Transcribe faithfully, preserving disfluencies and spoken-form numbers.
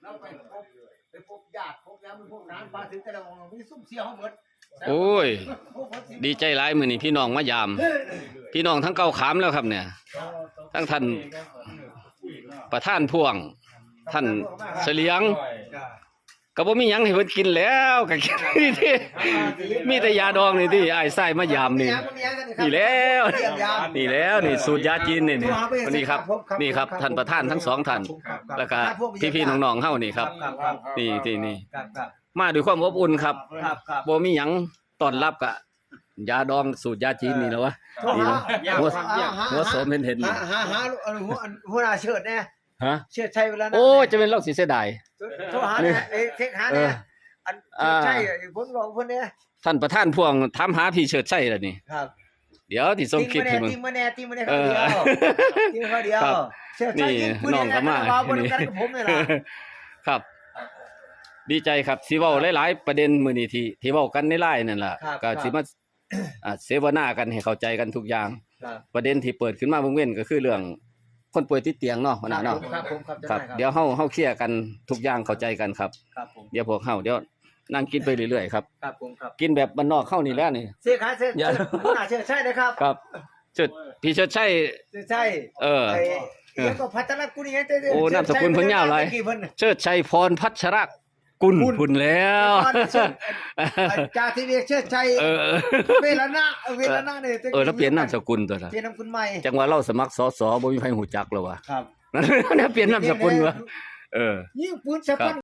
แล้วไปพบไปพบญาติพบหยังพวกนั้นมาถึงแต่ละองค์มีซุ่มเสียเขาหมด โอ้ย ดีใจหลายมื้อนี้พี่น้องมายาม พี่น้องทั้งเก้าขามแล้วครับเนี่ย ทั้งท่านประธานพ่วง ท่านเสลียง ก็บ่มีหยังให้เพิ่นกินแล้ว ก็กินนี่ติ มีแต่ยาดองนี่ติ อ้ายชายมายามนี่ นี่แล้ว นี่แล้ว นี่สูตรยาจีนนี่ นี่ นี่ครับ นี่ครับ ท่านประธานทั้งสองท่าน แล้วก็พี่ๆน้องๆเฮานี่ครับ นี่ ที่นี่ มาด้วยความอบอุ่นครับ บ่มีหยังต้อนรับกะ ยาดองสูตรยาจีนนี่แล้ววะ นี่นะ หัว หัวโสมเห็นเห็น หาหาหาหัวหัวหน้าเชิดแน่ ฮะ เชิดชัยเวลานั้น โอ้ จะเป็นเล่าสิเสียดาย โทรหาเนี่ยเอ้ยเช็คหาเนี่ย อัน อ่า เชิดชัยไอ้พ้นบอกพ้นเนี่ย ท่านประธานพ่วงถามหาพี่เชิดชัยแล้วนี่ ครับ เดี๋ยวที่ส่งคลิปให้มึง ทิ้งมาแน่ทิ้งมาแน่ทิ้งมาแน่ เออ คราวเดียวทิ้งคราวเดียว ครับ เชิดชัย นี่ ยิงปืน น้องก็มา เนี่ยนะ นี่ เว้าบนกันกับผมเนี่ยล่ะ ครับ ดีใจครับ สิเว้าหลายๆประเด็นมื้อนี้ที่ ที่เว้ากันในไลน์นั่นล่ะ ครับ ก็สิมา อ่า เสวนากันให้เข้าใจกันทุกอย่าง ครับ ประเด็นที่เปิดขึ้นมาเมื่อเว้นก็คือเรื่องคนป่วยติดเตียงเนาะ หัวหน้าเนาะ ครับผม ครับผม ครับ เจ้านายครับ เดี๋ยวเฮา เฮาเคลียร์กันทุกอย่างเข้าใจกันครับ ครับผม เดี๋ยวพวกเฮา เดี๋ยวนั่งกินไปเรื่อยๆครับ ครับผม ครับ กินแบบบ้านนอกเฮานี่แหละนี่ เสียขาเสีย อย่า หัวหน้าเสียชัยนะครับ ครับ เชิด พี่เชิดชัย เสียชัย เออ ไอ้ เออ แล้วก็พัฒนกุลนี่ไง โอ้ นามสกุลเพิ่นยาวหลาย เชิดชัยพรพัชรกุล กุล พุ้นแล้ว แต่ก่อนเชิด จ่าสิบเอกเชิดชัย เออ เวรนะ เวรนะเนี่ย เออ แล้วเปลี่ยนนามสกุลตัวละ เปลี่ยนนามสกุลใหม่ จังว่าเราสมัคร สส บ่มีใครรู้จักแล้ววะ ครับ นั่นเปลี่ยนนามสกุลวะ เออ ยิงปืนใส่ ครับ พัน